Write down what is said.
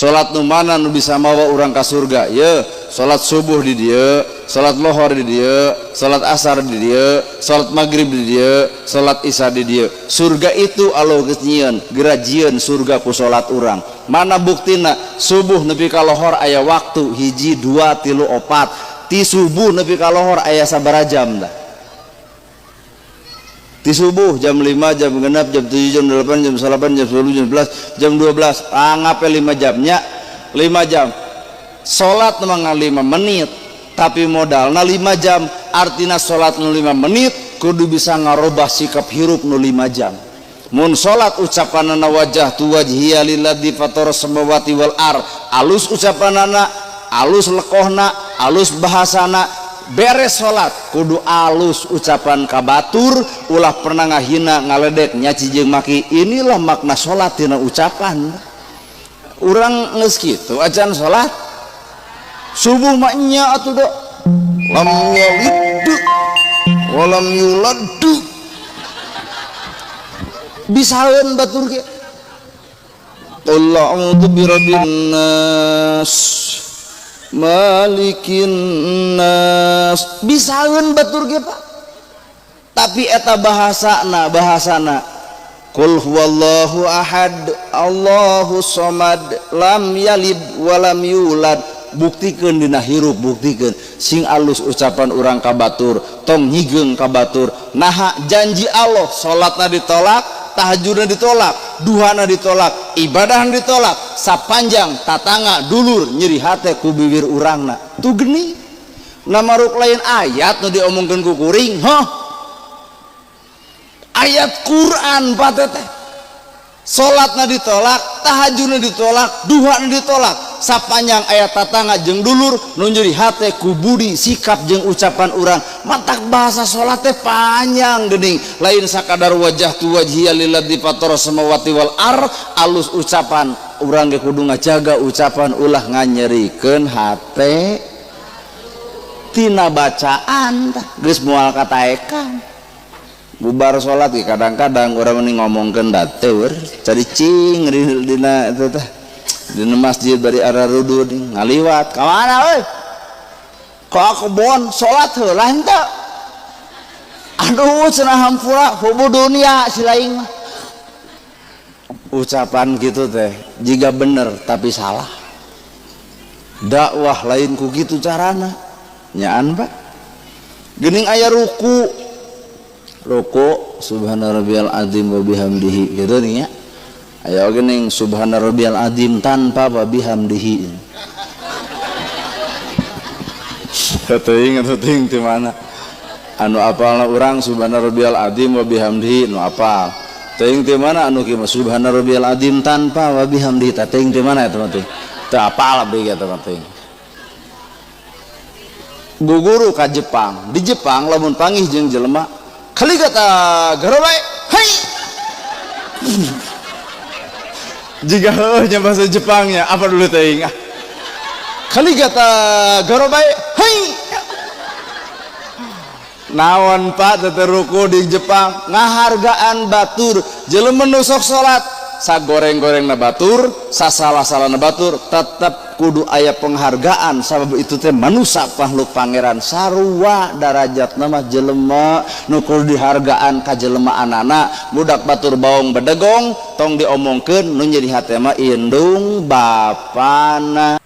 Salat nu mana nu bisa mawa urang ka surga? Ye, salat subuh di dieu, salat lohor di dieu, salat asar di dieu, salat maghrib di dieu, salat isya di dieu. Surga itu Allah geus nyieun, geura jieun surga ku salat urang. Mana buktina? Subuh nepi ka lohor aya waktu hiji, dua, tilu, opat. Ti subuh nepi ka lohor aya sabaraha jam dah? Di subuh jam 5, jam 6, jam 7, jam 8, jam 9, jam 10, jam 11, jam 12. Anggap 5 jamnya, 5 jam. Salat mah 5 menit, tapi modalna 5 jam. Artina salat nu 5 menit kudu bisa ngarobah sikap hirup nu 5 jam. Mun salat ucapanana wajjahtu wajhiya lilladzi fatara samawati wal ar, alus ucapanana, alus lekohna, alus bahasana. Beres salat kudu alus ucapan ka batur, ulah pernah ngahina, ngaledek, nyaci jeung maki. Inilah makna salat tina ucapan. Urang geus kitu acan salat subuh mah nya atuh do. Lam yalid wa lam yulad. Bisaeun batur ge. Qul a'udzu birabbin nas, malikin nas. Bisaeun batur ge Pak. Tapi eta bahasana, bahasana Qul huwallahu ahad, Allahu somad, lam yalid wa lam yulad. Buktikeun dina hirup, buktikeun sing alus ucapan urang ka batur, tong nyigeung ka batur. Naha janji Allah salatna ditolak, tahajudna ditolak, duhana ditolak, ibadahna ditolak, sapanjang tatangga dulur nyeri hate ku bibir urangna. Tuh geni. Namaruk lain ayat nu diomongkeun ku kuring, hah? Ayat Quran Pak teteh. Salatna ditolak, tahajudna ditolak, duhana ditolak. Sapanjang ayat tatangga jeung dulur nu nyeri hate ku budi sikap jeung ucapan urang. Matak bahasa salat teh panjang geuning, lain sakadar wajjahtu wajhiya lilladzi fatara samawati wal ar, alus ucapan urang ge kudu ngajaga ucapan ulah nganyerikeun hate tina bacaan tah geus moal kataekan. Bubar salat ge kadang-kadang urang mending ngomongkeun dateur cari cing dina eta teh dina masjid bari ararudud ngaliwat ka mana euy? Ka kebon salat heula henteu. Aduh cenah hampura hubu dunia si lain mah. Ucapan gitu teh jika bener tapi salah. Dakwah lain ku kitu carana. Nyaan Pak. Geuning aya ruku. Ruku subhana rabbiyal azim wa bihamdihi gitu nih ya. Aya geuning subhana rabbiyal azim tanpa wa bihamdihi. Teuing atuh teuing ti mana? Anu apalna urang subhana rabbiyal azim wa bihamdihi nu apal. Teuing ti mana anu kieu mah subhana rabbiyal azim tanpa wa bihamdihi tah teuing ti mana eta mah teuing. Teu apal abdi ge eta mah teuing. Guguru ka Jepang. Di Jepang lamun panggih jeung jelema kaligata garobai hai. Jika heuh nya bahasa Jepangnya apa dulu teuing ah. Kaligata garobai hai. Naon Pak teu ruku di Jepang ngahargaan batur jelema nu sok salat sagoreng-gorengna batur sasalah-salahna batur tetep kudu aya penghargaan sabab itu teh manusa makhluk pangeran sarua darajatna mah jelema nu kudu dihargaan ka jelemaanana budak batur baong bedegong tong diomongkeun nu nyeri hate mah indung bapana.